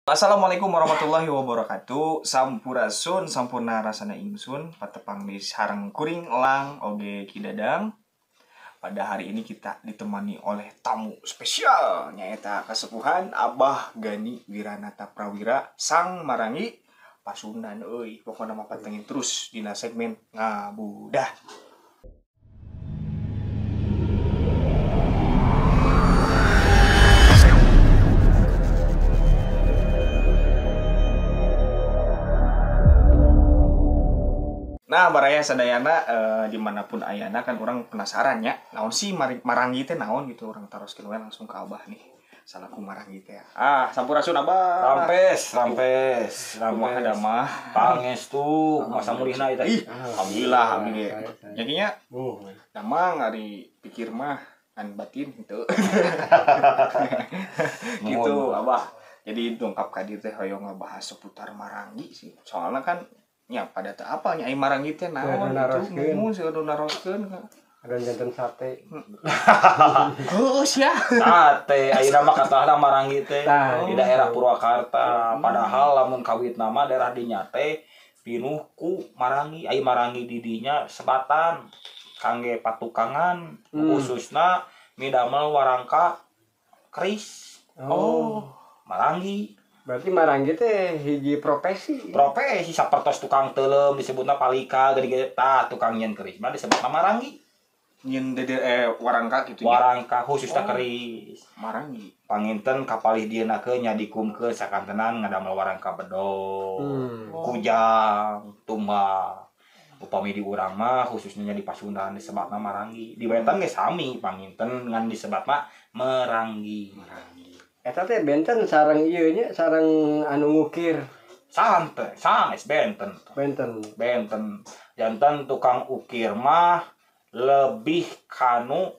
Assalamualaikum warahmatullahi wabarakatuh. Sampurasun, sampurna rasana ingsun, patepang di sareng kuring elang oge Ki Dadang. Pada hari ini kita ditemani oleh tamu spesial nyaeta kasepuhan Abah Gani Wiranata Prawira Sang Maranggi Pasundan euy. Pokona mah patengin terus dina segmen Ngabudah. Nah, baraya sadayana dimanapun ayana kan orang penasaran ya. Naon sih maranggi teh naon gitu, orang taroskeun we langsung ke Abah nih. Salaku maranggi teh. Ah, sampurasun Abah. Rampes, rampes, Kumaha rampes. Damah. Pangestu, masa mulihna ieu teh. Ih, alhamdulillah abdi ge. Nya nya damang ari pikir mah an batin gitu. Gitu Abah. Jadi dongkap ka dieu teh hoyong ngabahas seputar maranggi sih. Soalnya kan nya pada teu apal nya ai maranggi teh naon gitu. Mun seueur nu naroskeun. Ada janten sate. Heuh sia. Sate ayeuna mah katahna maranggi teh di daerah Purwakarta. Padahal lamun kawitna mah daerah dinya teh pinuh ku maranggi. Ai maranggi di dinya sebatan kangge patukangan khususna midamel warangka keris. Oh, maranggi. Berarti maranggi teh hiji profesi. Profesi sapertos tukang teuleum disebutna palika gede-gede tah tukang nyeun keris mah disebutna maranggi. Nyeun dede warangka kitu nya. Warangka khususna keris. Maranggi. Panginten kapalih dieuna nya dikumkeun sakantenan ngadamel warangka bedog, kujang, tumbak. Upami di urang mah khususnya di Pasundan disebutna maranggi. Di wetan ge sami panginten ngan disebatna meranggi. Maranggi. Eta teh benten sareng ieu nya, sareng anu ngukir. Sante, sanes benten. Benten. Benten. Janten tukang ukir mah lebih kanu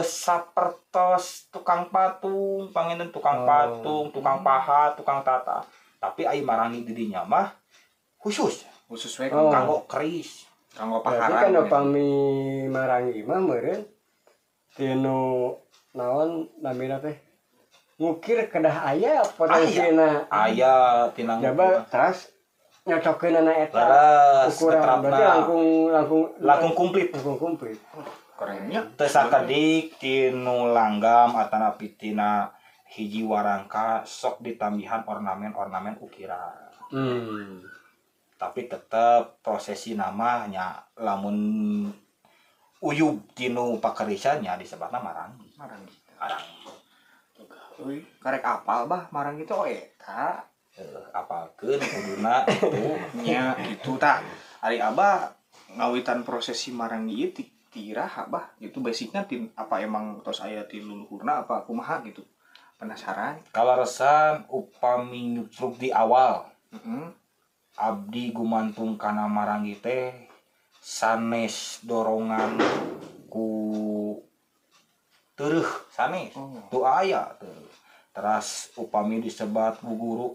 sapertos tukang patung, panginten tukang patung, tukang pahat, tukang tata. Tapi ai maranggi di dinya mah khusus. Khusus we kanggo keris, kanggo paharan. Berarti kan upami maranggi mah meureun tinu naon namina teh? Ngukir kedah aya potensina. Aya tina jaba teras nyocokeunana eta ukuran berarti langkung komplit. Langkung komplit. Kerennya teu sakedik tinu langgam atanapi tina hiji warangka sok ditambihan ornamen-ornamen ukiran. Tapi tetep prosesi namanya lamun uyub tinu pakerisan nya disebutna maranggi. Maranggi. Maranggi. Euy, karek apal bah maranggi teh eta. Apalkeun kuduna itu nya kitu tah. Ari Abah ngawitan prosesi maranggi ieu tiraha bah gitu basicna tin apa emang tos aya ti luluhurna apa kumaha gitu. Penasaran. Kaleresan upami nyutruk di awal. Abdi gumantung kana maranggi teh sanes dorongan ku tereuh sanes. Teu aya teu. Teras upami disebat bu guru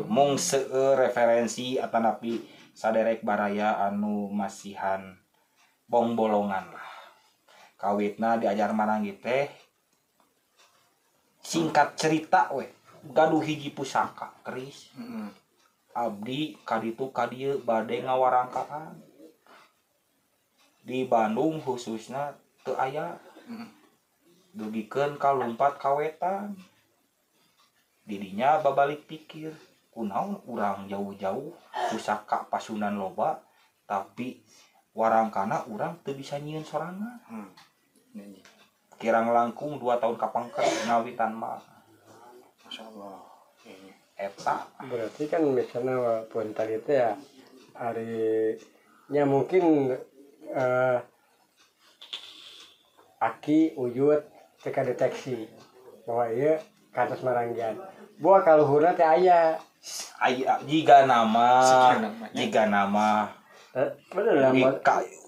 mung seueur referensi atanapi saderek baraya anu masihan bongbolongan lah. Kawitna diajar maranggi teh singkat cerita we gaduh hiji pusaka keris. Abdi kaditu kadieu bade ngawarangkaan di Bandung khususna teu aya. Dugikeun ka lumpat ka wetan. Didinya babalik pikir kunaon urang jauh-jauh pusaka Pasundan loba tapi warangkana urang teu bisa nyieun sorangan. Kirang langkung 2 tahun kapangker ngawitan mah. Masyaallah. Eta berarti kan misalnya walaupun tadi teh ya ari nya mungkin aki uyut teka deteksi bahwa ieu kantos maranggian. Buah kaluhurna teh aya. Aya jiga nama, jiga nama. Bener lah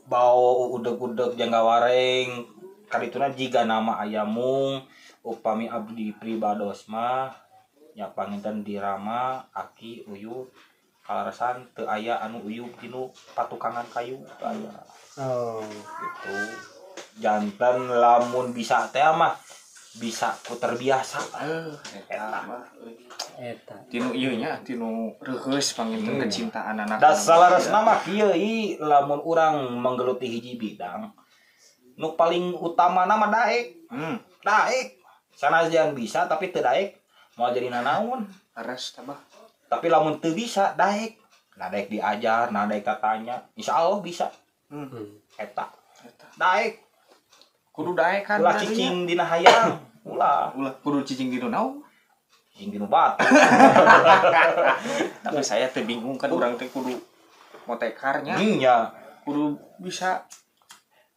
bau udeg-udeg jangga wareng kadituna jiga nama aya mung upami abdi pribados mah nya panginten dirama aki uyut kaleresan teu aya anu uyub tinu patukangan kayu teu aya. Gitu. Janten lamun bisa teh mah Bisa ku terbiasa. Eta mah Eta. Tinu ieu nya, tinu reuheus panginten kecintaan anak. Da salaresna mah kieu ieu lamun urang menggeluti hiji bidang nu paling utamana mah daek. Daek. Sanajan bisa tapi teu daek moal jadi nanaon. Leres tabah. Tapi lamun teu bisa daek. Nah daek diajar, nah daek tatanya, insyaallah bisa. Eta. Eta. Daek. Kudu daek kan. Ulah cicing dina hayang. Ulah. Ulah kudu cicing dina naon? Cicing dina batu. Tapi saya teh bingung kan urang teh kudu motekarnya. Nya. Kudu bisa.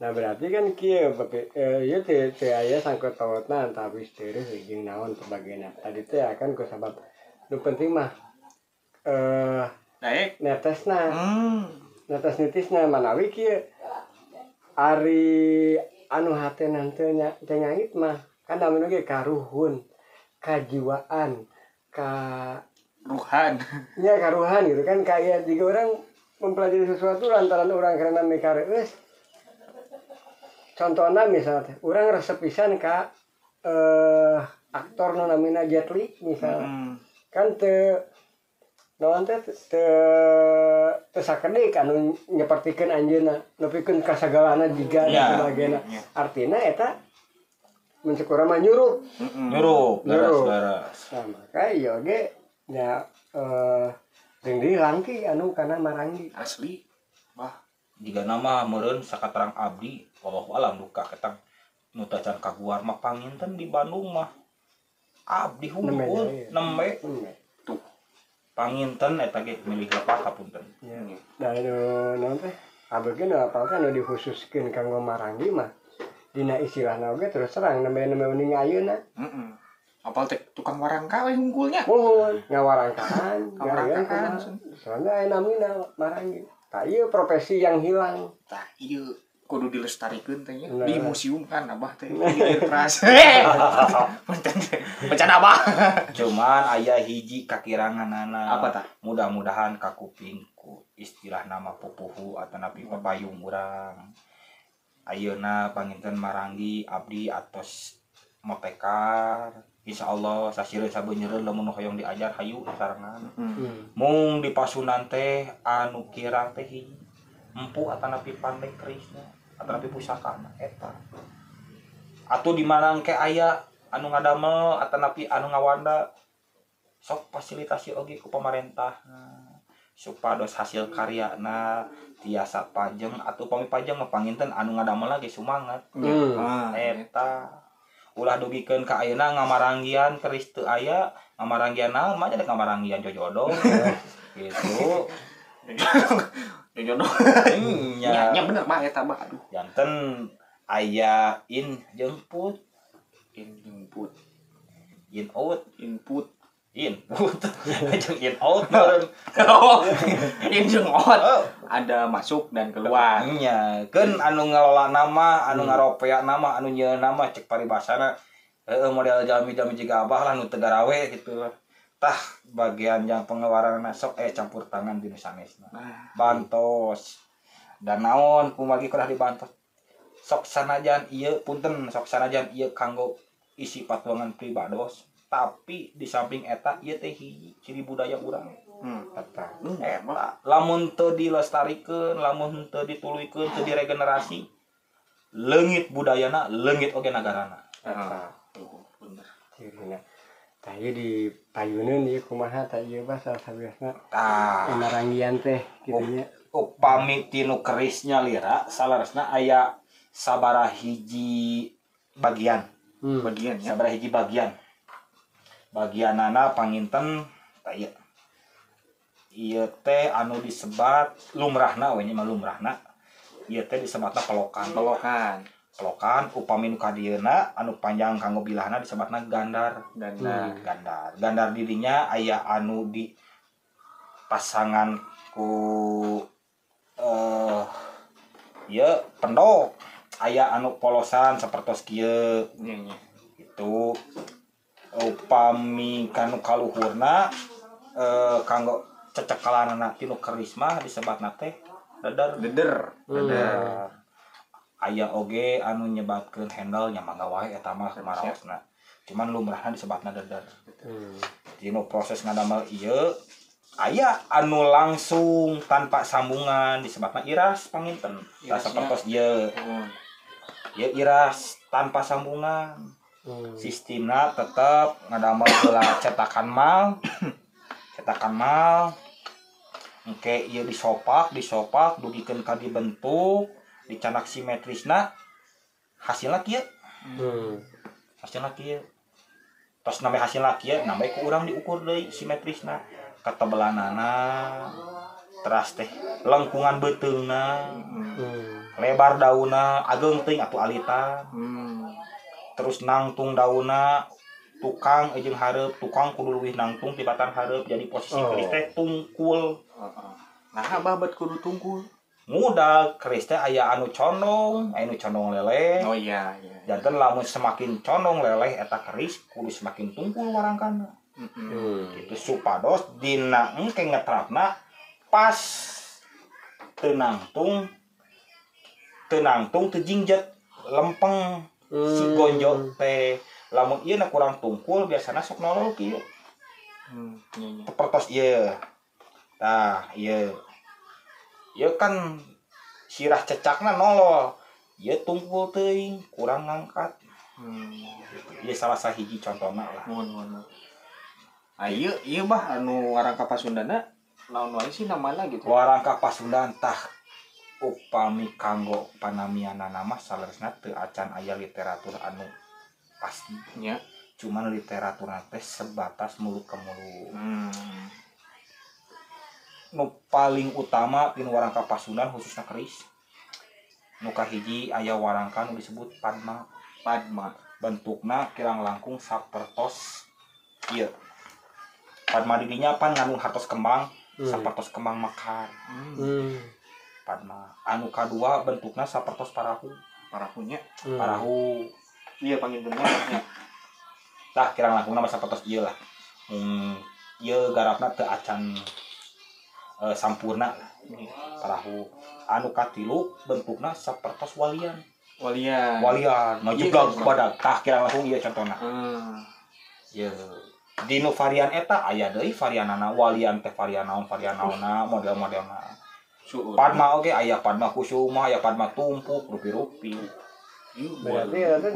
Nah berarti kan kieu bagi ieu teh teh aya sangkut pautna antawis terus jeung naon sebagainya. Tadi teh akan ku sabab nu penting mah daek netesna. Netes nitisna manawi kieu ari anu hatena teu teu nyangit mah kan namina ge karuhun, kajiwaan, ka ruhan. Nya karuhan gitu kan kayak jika orang mempelajari sesuatu lantaran orang karena mikareus. Contohna misalnya teh urang resep pisan ka aktor nu namina Jet Li misalnya. Kan teu naon teh teu sakedik anu nyepertikeun anjeunna nepikeun ka sagalana jiga dan sebagainya. Artina eta mun cek urang mah nyurup. Nyurup, leres. Nah, maka ieu ge nya deung deui langki anu kana maranggi asli. Wah, jika nama meureun sakaterang abdi wallahu alam duka ketang nu tacan kaguar mah panginten di Bandung mah abdi hungkul nembe tuh panginten eta ge milih lepat hapunten. Ya. Da anu naon teh abdi ge nu apal teh anu dikhususkeun kanggo maranggi mah dina istilahna oge terus terang nembe-nembe uning ayeuna. Heeh. Apal teh tukang warangka we hungkulnya. Muhun ngawarangkaan, ngawarangkaan. Soalna aya namina maranggi. Tah ieu profesi yang hilang. Tah ieu kudu dilestarikeun teh nya. Di museum kan abah teh di Irtras. Bencana abah. Cuman aya hiji kakiranganana. Apa tah? Mudah-mudahan kakuping ku istilah nama pupuhu atanapi papayung urang. Ayeuna panginten maranggi abdi atos motekar. Insyaallah sasireun sabeunyereun lamun hoyong diajar hayu sarengan. Mung di pasunan teh anu kirang teh hiji empu atanapi pandai kerisna atanapi pusakana eta. Atuh di mana engke aya anu ngadamel atanapi anu ngawanda sok fasilitasi oge ku pamarentah supados hasil karyana tiasa pajeng atuh pami pajeng mah panginten anu ngadamel ge sumangat. Eta ulah dugikeun ka ayeuna ngamaranggian keris teu aya, ngamaranggian naon mah jadi ngamaranggian jojodo. Gitu. Jojodo. Nya nya bener mah eta mah aduh. Janten aya in jemput, in jemput, in out, input, input, jeung in out meureun. Oh, in jeung out. Ada masuk dan keluar. Nya, keun anu ngelola nama, anu ngaropea nama, anu nyieun nama cek paribasana heueuh model jalmi-jalmi jiga abah lah nu teu garawe kitu lah. Tah bagian yang pengeluaranna sok campur tangan dinu sanesna. Bantos. Dan naon kumagi kedah dibantos. Sok sanajan ieu punten, sok sanajan ieu kanggo isi patuangan pribados, tapi di samping eta ieu teh hiji ciri budaya urang. Eta. Eta lamun teu dilestarikeun, lamun teu dituluykeun, teu diregenerasi, leungit budayana, leungit oge nagarana. Eta. Bener. Cirina. Tah ieu di payuneun ieu kumaha tah ieu bah salah sawiosna. Tah maranggian teh kitu nya. Upami tinu kerisnya lira salaresna aya sabaraha hiji bagian. Bagian ya. Sabaraha hiji bagian. Bagianana panginten tah ieu. Ieu teh anu disebat lumrahna we nya mah lumrahna. Ieu teh disebatna pelokan. Pelokan. Pelokan upami nu kadieuna anu panjang kanggo bilahna disebatna gandar. Gandar. Gandar. Gandar didinya aya anu di pasangan ku ieu pendok. Aya anu polosan sapertos kieu. Nya. Itu upami kanu kaluhurna kanggo cecekalanana tinu keris mah disebatna teh deder. Deder. Deder. Aya oge anu nyebabkeun handle nya mangga wae eta mah maraosna. Cuman lumrahna disebatna deder. Dinu proses ngadamel ieu aya anu langsung tanpa sambungan disebatna iras panginten. Tah sapertos ieu. Ieu iras tanpa sambungan. Sistemna tetep ngadamel heula cetakan mal. Cetakan mal. Engke ieu disopak dugikeun ka dibentuk, dicanak simetrisna hasilna kieu. Hasilna kieu. Tos nambah hasilna kieu, nambah ku urang diukur deui simetrisna, ketebelanana, teras teh lengkungan beuteungna, lebar daunna, ageung teuing atuh alitan. Terus nangtung daunna tukang jeung hareup, tukang kudu leuwih nangtung tibatan hareup jadi posisi keris teh tungkul. Nah, abah bet kudu tungkul. Ngudag keris teh aya anu condong leleh. Oh iya iya. Janten lamun semakin condong leleh eta keris kudu semakin tungkul warangkana. Gitu supados dina engke ngetrapna pas teu nangtung teu jingjet lempeng si gonjok teh. Lamun ieu na kurang tungkul biasana sok nolol kieu. Pertos ieu. Tah ieu. Ieu kan sirah cecakna nolol. Ieu tungkul teuing kurang ngangkat. Ieu salah sahiji contona lah. Muhun. Ah ieu ieu bah anu warangka Pasundana naon wae sih namana gitu. Warangka Pasundan tah upami kanggo panamianana mah saleresna teu acan aya literatur anu pasti nya, cuman literatur teh sebatas mulut ke mulut. Nu paling utama pin warangka Pasundan khususna keris. Nu kahiji aya warangka nu disebut Padma. Padma bentukna kirang langkung sapertos ieu. Padma didinya pan ngandung hartos kembang, sapertos kembang mekar. Padma. Anu kadua bentukna sapertos parahu. Parahunya. Parahu. Iya pangintennya nya. Tah kirang langkungna mah sapertos ieu lah. Ieu garapna teu acan sampurna lah. Parahu. Anu katilu bentukna sapertos walian. Walian. Walian ngajeblag badag. Tah kirang langkung ieu contona. Ieu dinu varian eta aya deui varianana walian teh varian naon varian naonna model-modelna. Padma oge aya Padma Kusuma, aya Padma tumpuk rupi-rupi. Berarti itu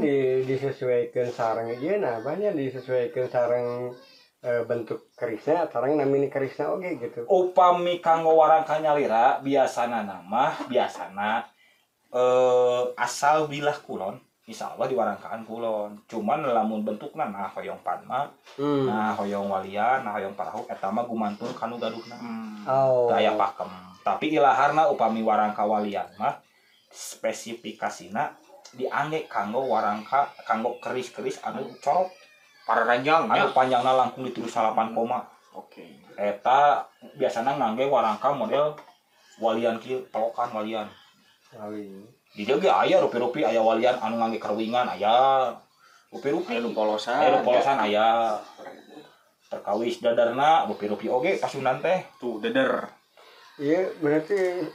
disesuaikan sarang ieu nah banyak disesuaikan sarang bentuk kerisna sarang namini kerisna oge gitu. Upami kanggo warangka nyalira biasana nama biasana asal bilah kulon insyaallah diwarangkaan kulon. Cuman lamun bentukna nah hoyong Padma, nah hoyong walian, nah hoyong parahu eta mah gumantung kanu gaduhna. Oh. Teu aya pakem. Tapi ilaharna upami warangka walian mah spesifikasina diangge kanggo warangka kanggo keris-keris anu corok pararanjang anu panjangna langkung di 8 koma. Oke. Eta biasana ngangge warangka model walian kieu pelokan walian. Di dieu ge aya rupi-rupi aya walian anu ngangge kerwingan aya. Rupi-rupi anu polosan. Aya polosan aya. Terkawis dadarna rupi-rupi oge Pasundan teh. Tuh dader. Iya berarti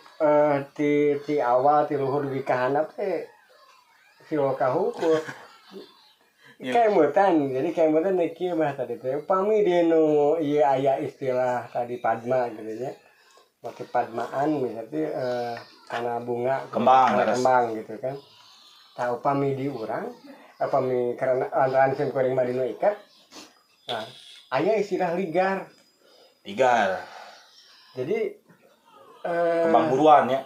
ti awal ti luhur dugi ka handap teh siloka hukum. Kemutan, jadi kemutan kieu mah tadi teh upami dinu ieu aya istilah tadi Padma gitu nya. Make padmaan berarti kana bunga kembang, kana kembang gitu kan. Tah upami di urang, upami karena lantaran sim kuring mah dinu ikat. Nah, aya istilah ligar. Ligar. Jadi kembang buruan ya.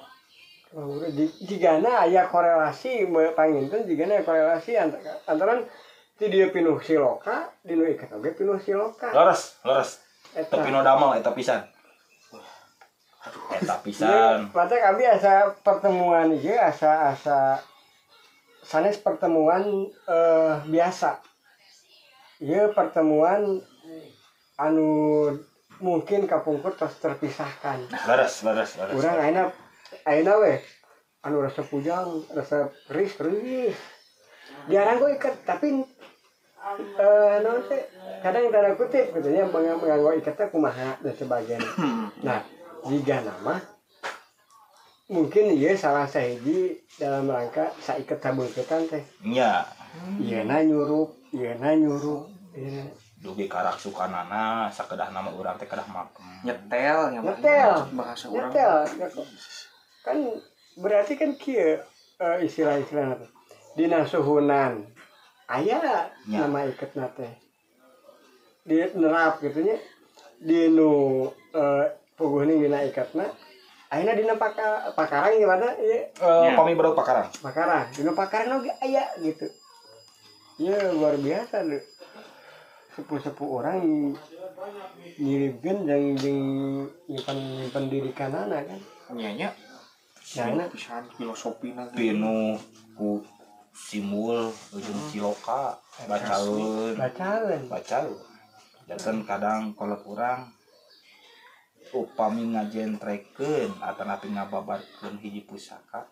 Jigana aya korelasi panginten jigana aya korelasi antara ti dieu pinuh siloka dinu ikat oge pinuh siloka. Leres, leres. Teu pinuh damel eta pisan. Eta pisan. Mata kami asa pertemuan ieu asa sanes pertemuan biasa. Ieu pertemuan anu mungkin kapungkur tos terpisahkan. Leres, leres, leres. Urang ayeuna we anu resep pujang, resep keris. Diarang gue ikat tapi naon teh kadang tanda kutip gitu nya menganggo ikatnya kumaha dan sebagainya. Nah, jika nama mungkin ieu salah sahiji dalam rangka saiket sabungketan teh. Nya. Ieu na nyurup, ieu na nyurup. Ieu dugi karak sukanana sakedah nama urang teh kedah makem. Nyetel nya bahasa urang. Nyetel. Kan berarti kan kieu istilah-istilahna teh. Dina suhunan aya nama iketna teh. Di nerap gitu nya. Di nu puguhning dina iketna ayeuna dina pakarang gimana ieu? Pami bedog pakarang. Pakarang. Dina pakarang oge aya gitu. Ieu luar biasa lho. Sepuh-sepuh orang nyiripkeun jeung nyimpen pendidikanana kan. Nya nya. Nya pisan filosofina pinuh ku simbol ujung ciloka bacaeun. Bacaeun. Janten kadang kolot urang upami ngajentrekeun atanapi ngababarkeun hiji pusaka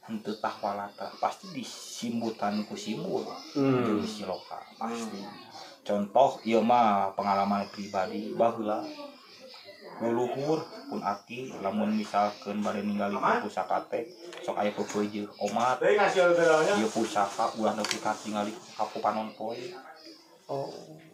henteu tah walatra pasti disimbutan ku simbol jeung siloka pasti. Contoh ieu mah pengalaman pribadi baheula luluhur pun aki lamun misalkeun bade ningali pusaka teh sok aya peupeujeuh omat ieu pusaka ulah nepi ka tingali ka panon poe. Oh,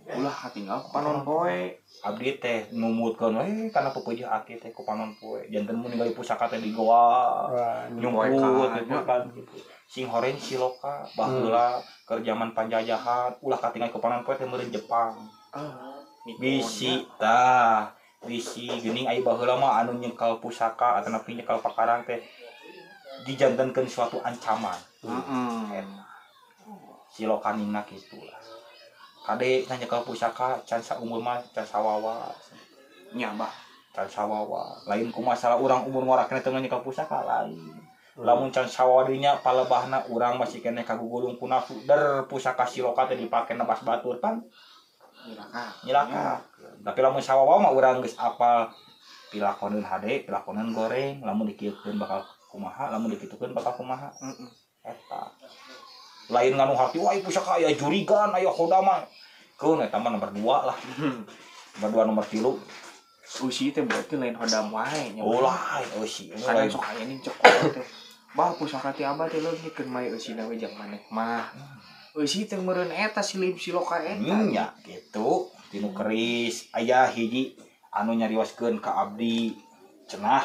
ulah katinggal ku panon poe. Abdi teh numutkeun we kana peupeujeuh aki teh ku panon poe. Janten mun ningali pusaka teh di goa nyumput gitu kan gitu. Sing horeng siloka baheula keur jaman panjajahan ulah katingal ku panon poe teh meureun Jepang. Bisi tah bisi geuning aya baheula mah anu nyekel pusaka atanapi nyekel pakarang teh dijantenkeun suatu ancaman. Heeh. Silokaningna kitu lah. Kade nyekel pusaka can saumur mah can sawawa. Nya bah, can sawawa. Lain ku masalah urang umur ngorakna teu nyekel pusaka lain. Lamun can sawawa dinya palebahna urang masih keneh kagugulung ku nafsu der pusaka siloka teh dipake nebas batur pan nyilaka. Tapi lamun sawawa mah urang geus apal pilakoneun hade, pilakoneun goreng, lamun dikieukeun bakal kumaha, lamun dikitukeun bakal kumaha. Eta. Lain nganu hati wah pusaka aya jurigan aya hodama keun eta mah nomor 2 lah. Nomor 2 nomor 3. Usi teh berarti lain hodam wae nya. Oh lain eusi. Kadang sok aya ning cek teh. Bah pusaka ti abah teh leuh keun mae eusina we jang maneh mah. Eusi teh meureun eta silib siloka eta. Nya kitu tinu keris aya hiji anu nyarioskeun ka abdi cenah.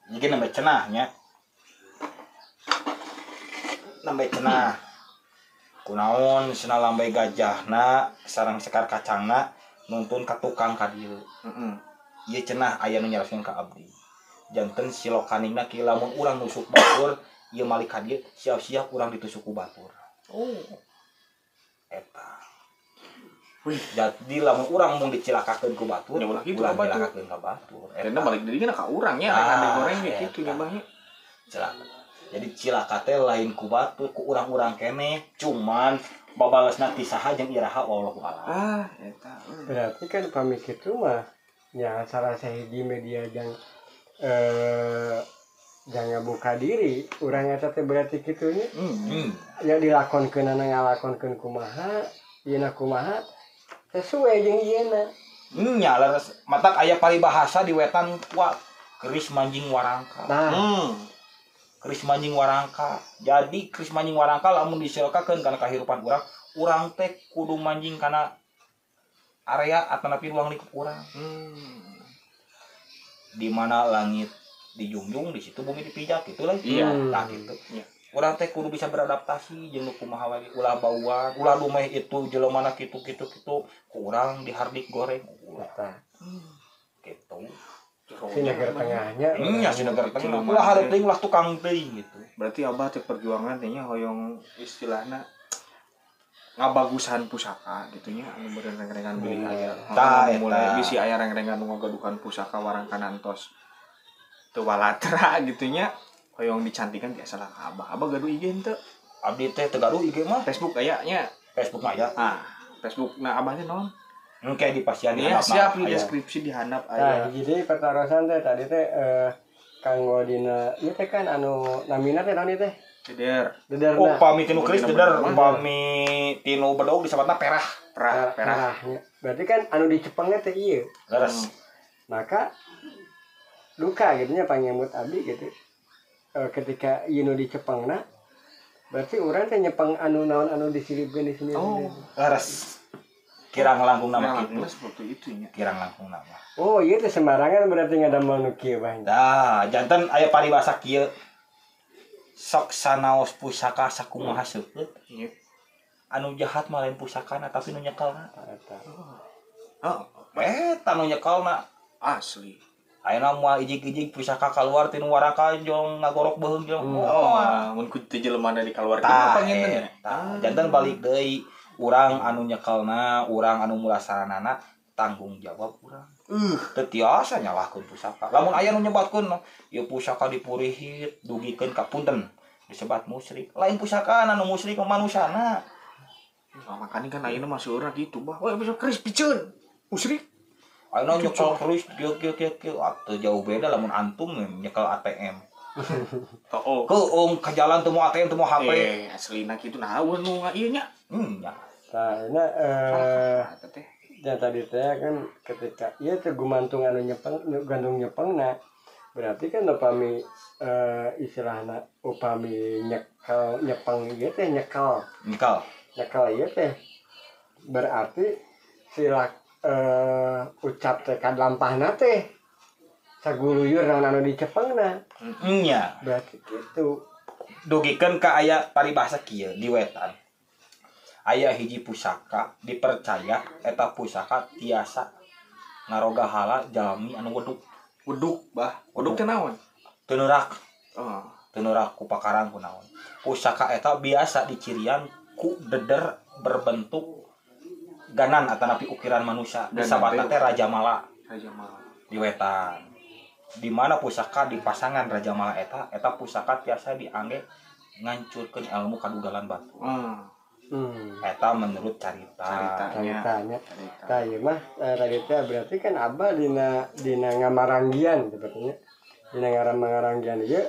Ieu ge nembe cenah nya. Nembe cenah. Kunaon cenah lambai gajahna sareng sekar kacangna nuntun ka tukang ka dieu. Ieu cenah aya nu nyarioskeun ka abdi. Janten silokaningna ki lamun urang nusuk batur ieu malik ka dieu siap-siap urang ditusuk ku batur. Oh. Eta. Wih, jadi lamun urang mung dicilakakeun ku batur, ya ulah kitu ulah cilakakeun ka batur. Eta balik deui ka urang nya rek ade goreng ge kitu nya bah nya. Cilaka. Jadi cilaka teh lain ku batur, ku urang-urang keneh, cuman babalesna ti saha jeung iraha wallahu a'lam. Ah, eta. Berarti kan pami kitu mah nya salah sahiji media jang jangan buka diri, urang eta teh berarti kitu nya. Ya dilakonkeunana ngalakonkeun kumaha, ieuna kumaha sesuai jeung ieuna. Nya leres matak aya paribahasa di wetan kuat, keris manjing warangka. Nah. Keris manjing warangka. Jadi keris manjing warangka lamun disilokakeun kana kahirupan urang, urang teh kudu manjing kana area atanapi ruang lingkup urang. Di mana langit dijunjung, di situ bumi dipijak gitu lah. Iya, nah gitu. Iya. Urang teh kudu bisa beradaptasi jeung nu kumaha wae, ulah bauan, ulah dumeh itu jelemana kitu kitu kitu, ku urang dihardik goreng ulah. Gitu. Si negara tengahnya. Nya si negara tengah. Ulah hareup teuing ulah tukang teuing gitu. Berarti abah teh perjuangan teh nya hoyong istilahna ngabagusan pusaka gitu nya anu meureun reng-rengan beli aya. Tah mulai bisi aya reng-rengan nu ngagaduhan pusaka warangkana entos teu walatra gitu nya hoyong dicantikan tiasa lah ka abah. Abah gaduh IG henteu? Abdi teh teu gaduh IG mah. Facebook aya nya. Facebook mah aya. Ah, Facebook na abah teh naon? Engke di pasian di handap. Siap di deskripsi di handap aya. Nah, jadi pertarosan teh tadi teh kanggo dina ieu teh kan anu namina teh naon ieu teh? Deder. Deder. Upami tinu keris deder, upami tinu bedog disebutna perah. Perah, perah. Berarti kan anu dicepengna teh ieu. Leres. Maka duka gitu nya pangemut abdi gitu. Ketika ieu nu dicepengna Berarti urang teh nyepeng anu naon anu disilipkeun di sini. Oh, leres. Kirang langkung nama kitu. Seperti itu nya. Kirang langkung nama. Oh, ieu teh sembarangan berarti ngadamel nu kieu bah. Tah, janten aya paribasa kieu. Sok sanaos pusaka sakumaha seukeut. Iya. Anu jahat mah lain pusakana tapi nu nyekelna. Eta. Oh, eta nu nyekelna asli. Ayeuna moal ijig-ijig pusaka kaluar tinu waraka jong ngagorok beuheung jong. Oh, mun ku teu jelema da dikaluarkeun apa panginten ya? Janten balik deui urang anu nyekelna, urang anu mulasaranana tanggung jawab urang. Teu tiasa nyalahkeun pusaka. Lamun aya nu nyebatkeun ieu pusaka dipurihit dugikeun ka punten disebat musyrik. Lain pusakana nu musyrik mah manusana. Nah, makanya kan ayeuna mah seueurna kitu bah. We bisa keris piceun. Musyrik. Ayeuna nyekel keris kieu kieu kieu kieu atuh jauh beda lamun antum nyekel ATM. Oh. Keung ka jalan teu mau ATM teu mau HP. Aslina kitu nah eueuh nu ieu nya. Nya. Tah, nya ya tadi teh kan ketika ieu teh gumantung anu nyepeng gantung nyepengna berarti kan upami istilahna upami nyekel nyepeng ieu teh nyekel. Nyekel. Nyekel ieu teh berarti sila ucap teh kadlampahna teh saguluyur naon anu dicepengna. Nya. Berarti kitu. Dugikeun ka aya paribasa kieu di wetan. Aya hiji pusaka dipercaya eta pusaka tiasa ngaroga hala jalmi anu weduk. Weduk bah. Weduk teh naon? Teu neurak. Oh. Teu neurak ku pakarang ku naon. Pusaka eta biasa dicirian ku deder berbentuk ganan atanapi ukiran manusia. Disabatna teh Raja Mala. Raja Mala. Di wetan. Di mana pusaka di pasangan Raja Mala eta, eta pusaka tiasa diangge ngancurkeun ilmu kadugalan batu. Eta menurut caritanya. Tah ieu mah tadi teh berarti kan abah dina ngamaranggian sepertinya. Dina ngamaranggian ieu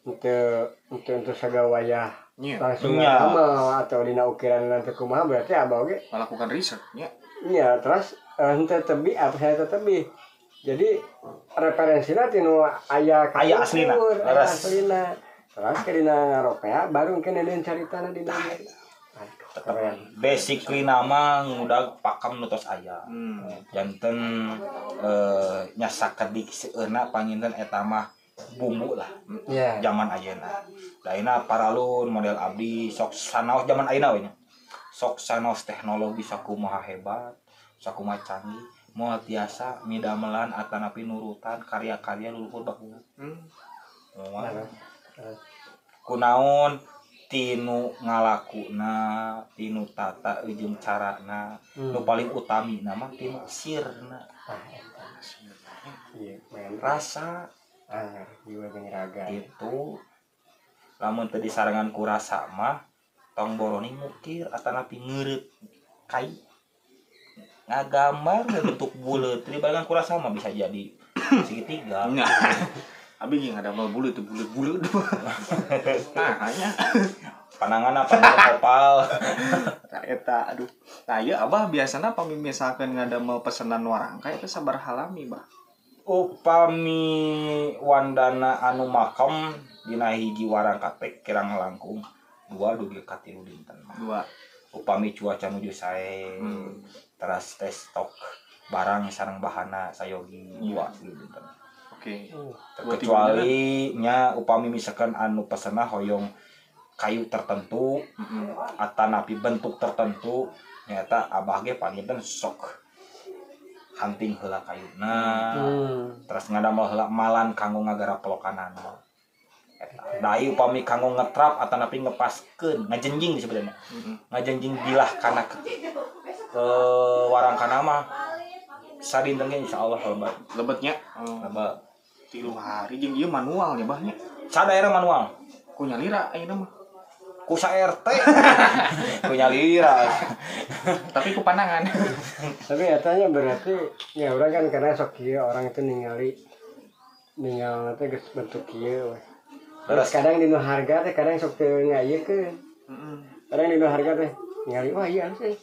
untuk sagawayah langsung ngamal atau dina ukiran nanti kumaha berarti abah oge melakukan riset nya. Iya, terus henteu tebi apa saya tebi. Jadi referensina tinu aya aya aslina. Aya aslina. Terus ke dina ngaropea baru engke neuen caritana dina. Tetep basically nama ngudag pakam nu tos aya. Janten nya sakedik seueurna panginten eta mah bumbu lah. Yeah. Zaman ayeuna. Daina paralun model abdi sok sanaos zaman ayeuna we nya. Sok sanaos teknologi sakumaha hebat, sakumaha canggih, moal tiasa midamelan atanapi nurutan karya-karya leluhur baheula. Moal. Kunaon tinu ngalakuna, tinu tata jeung carana, nu paling utami nama tinu sirna. Iya, rasa jiwa jeung raga. Itu lamun teu disarengan ku rasa mah tong boroni mukir atanapi ngeureut kai ngagambar bentuk buleut dibarengan ku rasa mah bisa jadi segitiga. Abi ge ngadamel buleut teu buleut-buleut. Nah, hanya panangan apa kopal. Nah, eta aduh. Nah, ieu abah biasana pami misalkeun ngadamel pesenan warangka eta sabaraha lami, Bah? Upami wandana anu makam dina hiji warangka teh kirang langkung 2 dugi ka 3 dinten. 2. Upami cuaca nuju sae. Teras teh stok barang sareng bahana sayogi 2 dinten. Oke. Kecuali nya upami misalkan anu pesena hoyong kayu tertentu atanapi bentuk tertentu nyata abah ge panginten sok hunting heula kayuna. Terus ngadamel heula malan kanggo ngagarap pelokanana. Eta dai upami kanggo ngetrap atanapi ngepaskeun ngajenjing sebenarnya. Ngajenjing bilah kana ke warangkana mah sadinten ge insyaallah lebat. Lebetnya? Lebet. 3 hari jeung ieu manual nya bah nya. Sadaerah manual. Ku nyalira ayeuna mah. Ku sa RT. Ku nyalira. Tapi ku pandangan. Tapi etanya berarti ya urang kan karena sok kieu orang itu ningali ningali teh geus bentuk kieu we. Terus kadang dinu harga teh kadang sok teu ngayekeun. Heeh. Kadang dinu harga teh ningali wah ieu sih.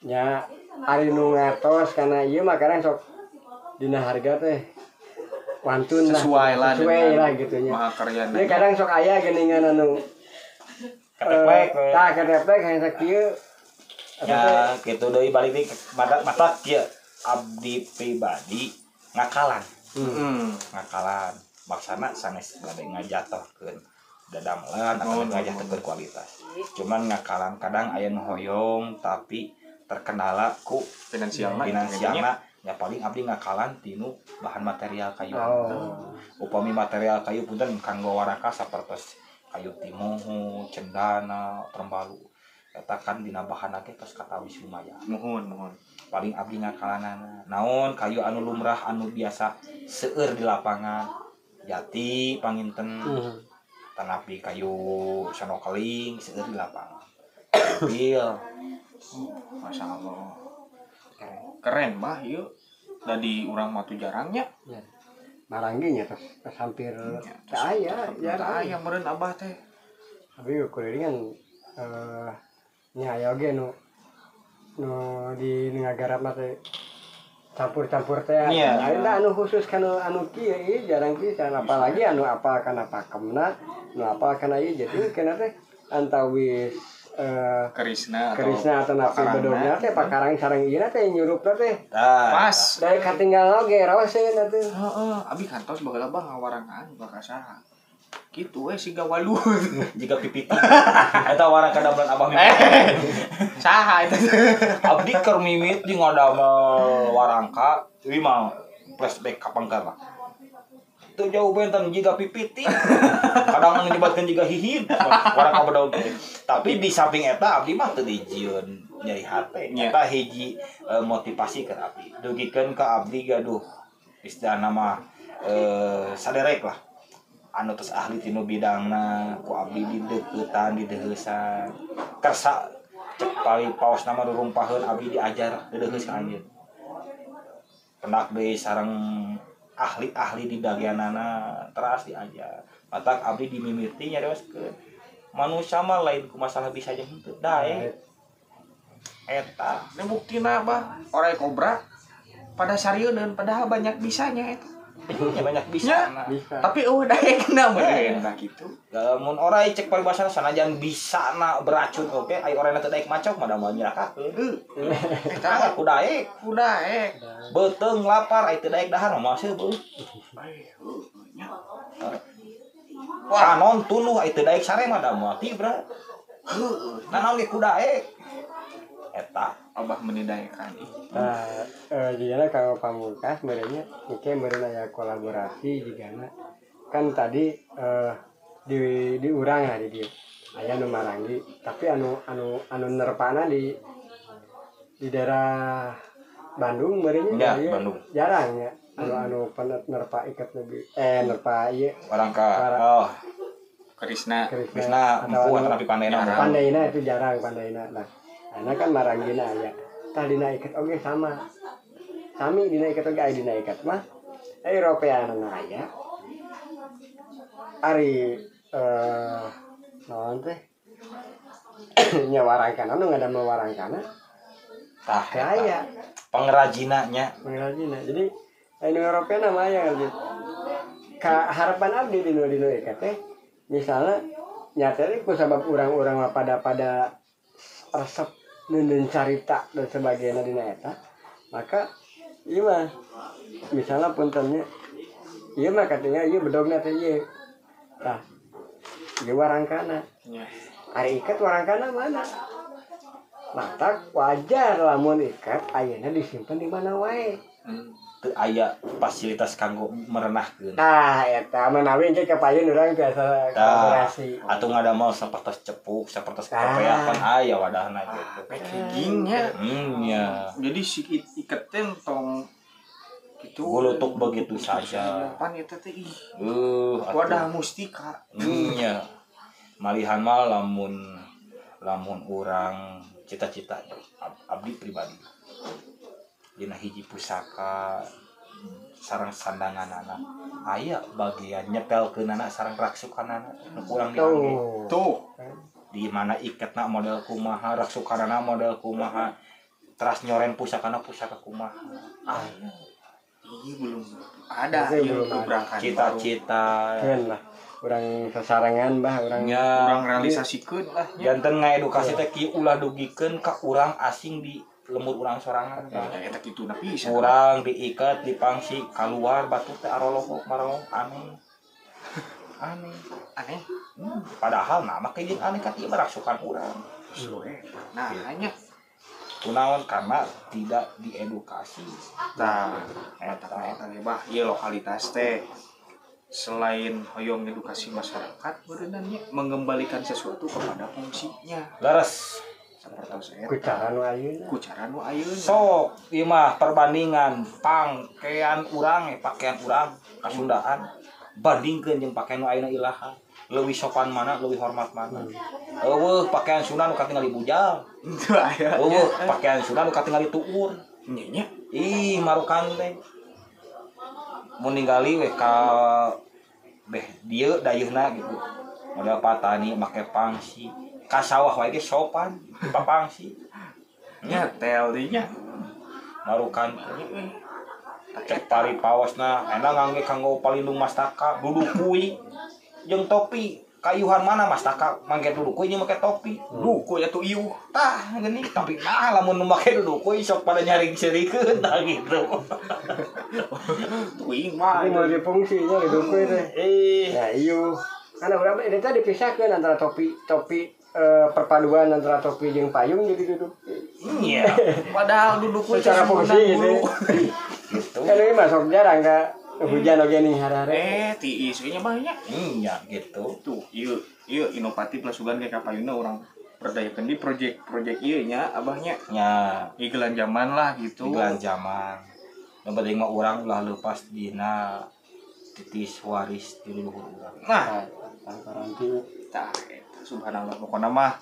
Ya ari nu ngatos kana ieu mah kadang sok dina harga teh wantun lah sesuai lah gitu nya. Mahakaryana. Ini kadang sok aya geuningan anu Keteplek we. Tah keteplek hayang sakieu. Ya gitu deui balik deui mata kieu abdi pribadi ngakalan. Ngakalan maksana sanes bade ngajatohkeun dadamelan atau ngajatohkeun kualitas. Cuman ngakalan kadang aya nu hoyong tapi terkendala ku finansialna ya paling abdi ngakalan tinu bahan material kayu. Upami material kayu punten kanggo waraka sapertos kayu timoho, cendana, trembalu. Eta kan dina bahanna ge tos katawis lumayan. Muhun. Paling abdi ngakalanana. Naon kayu anu lumrah anu biasa seueur di lapangan. Jati panginten. Tanapi kayu sonokeling seueur di lapangan. Mobil. Masya Allah. Keren bah ieu. Da di urang mah tuh jarangnya. Ya. Maranggi nya tos hampir teu aya, jarang. Aya meureun abah teh. Abi kuring kan nya aya oge nu di ngagarap mah teh campur-campur teh. Aya anu khusus kana anu kieu ieu jarang pisan apalagi anu apal kana pakemna, nu apal kana ieu jadi kana teh antawis Krisna atau napi bedogna teh pakarang sareng ieu teh nyurupna teh. Pas. Dari katinggal oge raoseun atuh. Heeh, abi kantos baheula bah ngawarangan bakal saha. Kitu we siga walu. Jiga pipiti. Eta warang kadamelan abah mimit. Saha eta? Abdi keur mimit di ngadamel warangka, ieu mah flashback ka pangkar lah. Teu jauh benten jiga pipiti. Kadang nyebatkeun jiga hihid warangka bedog. Tapi di samping eta abdi mah teu dijieun nyeri hate. Eta hiji motivasi keur abdi. Dugikeun ka abdi gaduh istilahna mah saderek lah. Anu tos ahli tinu bidangna ku abdi dideuketan dideuheusan. Kersa cek paling paos nama rurumpaheun abdi diajar dideuheus ka anjeun. Pendak deui sareng ahli-ahli di bagianana teras diajar. Matak abdi dimimiti nyarioskeun. Manusia mah lain ku masalah bisa jeung henteu daek. Eta ini buktina bah orai kobra pada sarieun padahal banyak bisanya eta. Ya banyak bisa. Bisa. Tapi eueuh daekna meureun nah kitu. Lamun orai cek paribasana sanajan bisa na beracun oke ai orayna teu daek macok mah da moal nyerakakeun. Eta ku daek, ku daek. Beuteung lapar ai teu daek dahar mah seubeut. Kanon tunduh ai teu daek sare mah da moal tibra. Heueuh, naon ge ku daek. Eta abah menidaekan. Nah, jigana kanggo pamungkas meureunnya engke meureun aya kolaborasi jigana. Kan tadi di urang lah di dieu. Aya nu maranggi, tapi anu nerpana di daerah Bandung meureunnya ya, Bandung. Jarang ya. Anu nerpa ikat lebih nerpa ieu warangka. Oh. Krisna empu tapi pandaina. Pandaina itu jarang pandaina. Nah, ana kan maranggina aya. Tah dina ikat oge sama. Sami dina ikat oge aya dina ikat mah. Europeanana aya. Ari naon teh? Nya warangkana nu ngadamel warangkana. Tah aya. Pengrajina nya. Pengrajina. Jadi anu Europeana mah aya gitu. Ka harapan abdi dina ikat teh misalnya nyata ku sabab urang-urang mah pada resep nunun carita dan sebagainya dina eta maka ieu mah misalnya puntennya ieu mah katanya ieu bedogna teh ieu tah ieu warangkana ari ikat warangkana mana matak wajar lamun ikat ayeuna disimpen di mana wae teu aya fasilitas kanggo merenahkeun. Tah eta manawi engke kapayun urang biasa kolaborasi. Atuh ngadamel sapertos cepuk, sapertos kopeah pan aya wadahna gitu. Packaging nya. Nya. Jadi si iket teh tong gitu gulutuk begitu saja. Pan eta teh ih. Wadah mustika. Nya. Malihan mah lamun urang cita-cita abdi pribadi. Dina hiji pusaka sarang sandanganana aya bagian nyetelkeunana sarang raksukanana nu kurang diangge tuh di mana iketna model kumaha raksukanana model kumaha teras nyoren pusakana pusaka kumaha aya ini belum ada ieu gebrakan cita-cita lah Urang sasarengan bah urang Nya Urang realisasikeun lah nya. Janten ngaedukasi teh kieu ulah dugikeun ka urang asing di lembur urang sorangan. Ya eta kitu na pisan. Urang diikat dipangsi keluar batur teh aroloho marong aneh. Aneh. Aneh. Padahal nama make jeung aneh kan ieu mah rasukan urang. Justru nah hanya Kunaon karena tidak diedukasi. Tah, eta eta ge bah ieu lokalitas teh selain hoyong edukasi masyarakat beureunan nya mengembalikan sesuatu kepada fungsinya. Leres. Sapertos eta. Ku cara nu ayeuna. Ku cara nu ayeuna. Sok ieu mah perbandingan pangkean urang pakaian urang kasundaan bandingkeun jeung pakaian nu ayeuna ilaha. Leuwih sopan mana, leuwih hormat mana. Eueuh pakaian Sunda nu katingali bujal. Teu aya. Eueuh pakaian Sunda nu katingali tuur. Nya nya. Ih marukan teh. Mun ningali we ka beh dieu dayeuhna gitu. Model patani make pangsi. Ka sawah wae ge sopan papangsi. Nya tel deui nya. Marukan cek pari pawasna enak ngangge kanggo palindung mastaka duduk kui jeung topi kayuhan mana mastaka mangke duduk kui jeung make topi Duku ya tuh iuh. Tah geuning tapi nah lamun nu make duduk kui sok pada nyaring seurikeun tah gitu. Tuing mah. Ini multifungsinya duku teh. Eh Nah, ieu. Karena urang ini teh dipisahkeun antara topi topi perpaduan antara topi jeung payung jadi duduk. Iya Padahal duduk kui Secara fungsi gitu. Gitu. Kan ini masuk jarang ka hujan oge nih hari-hari. Tiis we nya mah nya. Iya gitu. Tuh, ieu ieu inovatif lah sugan kayak kapayuna urang berdayakeun di project-project ieu nya abahnya. Nya Igelan zaman lah gitu. Igelan zaman. Yang penting mah urang ulah lepas dina titis waris di leluhur urang. Nah, Karanti. tah eta subhanallah pokona mah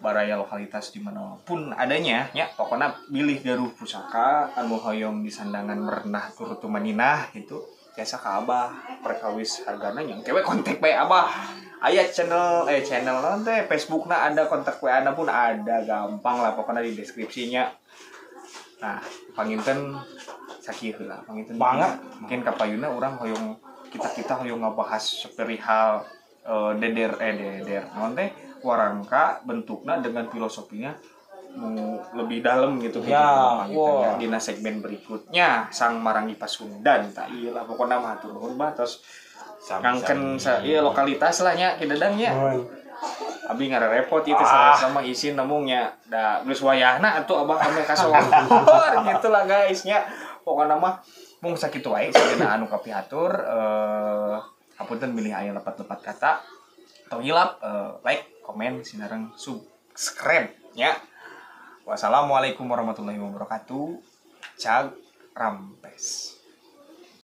baraya lokalitas di mana pun adanya nya pokona bilih garuh pusaka anu hoyong disandangan merenah turut tumaninah gitu jasa ka abah perkawis hargana yang kewe kontak bae abah aya channel channel naon teh Facebookna ada kontak WA na pun ada gampang lah pokona di deskripsinya. Nah panginten sakieu heula panginten Banget. Mungkin kapayuna urang hoyong kita hoyong ngabahas perihal deder naon teh warangka bentukna dengan filosofinya mau lebih dalam gitu Ya, gitu, wah. dina segmen berikutnya Sang Marangi Pasundan tak ieu lah pokona mah hatur nuhun bah tos ngangken sa ieu lokalitas lah nya kidadang nya Mohon. abi ngarepot ieu teh sama isin namung nya da geus wayahna atuh abah kami kasohor gitu lah guys nya pokona mah mung sakitu wae sadayana anu kapihatur hapunten bilih aya lepat-lepat kata tong hilap like komen sinareng subscribe ya. Wassalamualaikum warahmatullahi wabarakatuh. Cag rampes.